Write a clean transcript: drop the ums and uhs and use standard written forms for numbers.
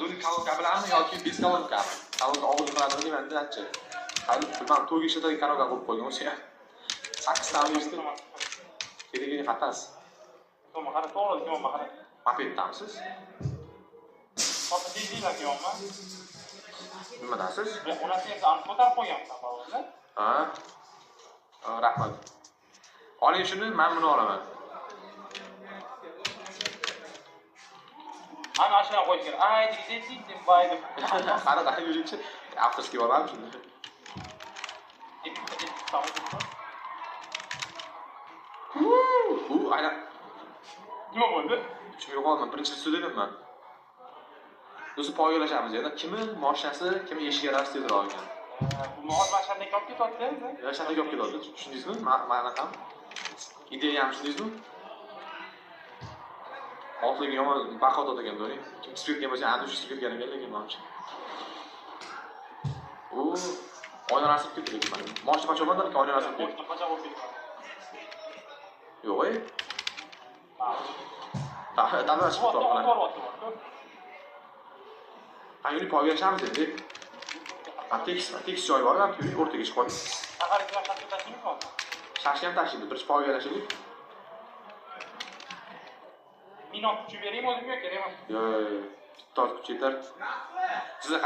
Duni kolonka bilanmi yoki bez kolonkami? Kolonka og'iz qiladimi deyman ancha. Hali bilmadim, to'yga ishlatadigan kolonka qo'yib qo'ygan o'sha ham. Sakkiztami yuzta. Keragini xatasi. To'g'ri, qara, to'g'ri, kelyapman, qara. Mopeddamisiz? Hozir tezliklar kelyapman. Nimadasiz? Onasi esa aniq ko'tarib qo'yganmisan parvozni. Ha? Rahmat. Oling shuni, men buni olaman. Ana shuni qo'yish kerak. Ay, deb deb bay deb. Qara, qara yuringchi. Avtorskiy borami shunda? U aynan Nima bo'ldi? tushib yo'qolman. Birinchi sud edim man. O'zi poygalashamiz yana. Kimi mashinasi, kimi eshik yarasi tezroq ekan. Bu mashinadagi olib ketyapti endi. Mashinadagi olib ketadi. Tushundingizmi? Ma'ni ham. Ideyani tushundingizmi? Otligi yomon baqot ekan, do'ning. Kim chiqib ketgan bo'lsa, ana shu chiqib ketgan ekan, lekin manimcha. U oynalar sinib ketdi lekin mana. Moshina qochib bo'lmadi, lekin oynalar sinib ketdi. Moshina qochib bo'lib ketdi. Yo'q, ey. Tabiat chiqib ketdi. Ha, yuring poygalashamiz endi. Ha, tekis joy bor, yuring o'rtaga chiqib qo'ying. Shashka ham tashlaydi, birinchi poygalashaylik. Minot kuchi beraymi o'zimga, kerakmi? Yo'q, bitta kuch yetar. Sizni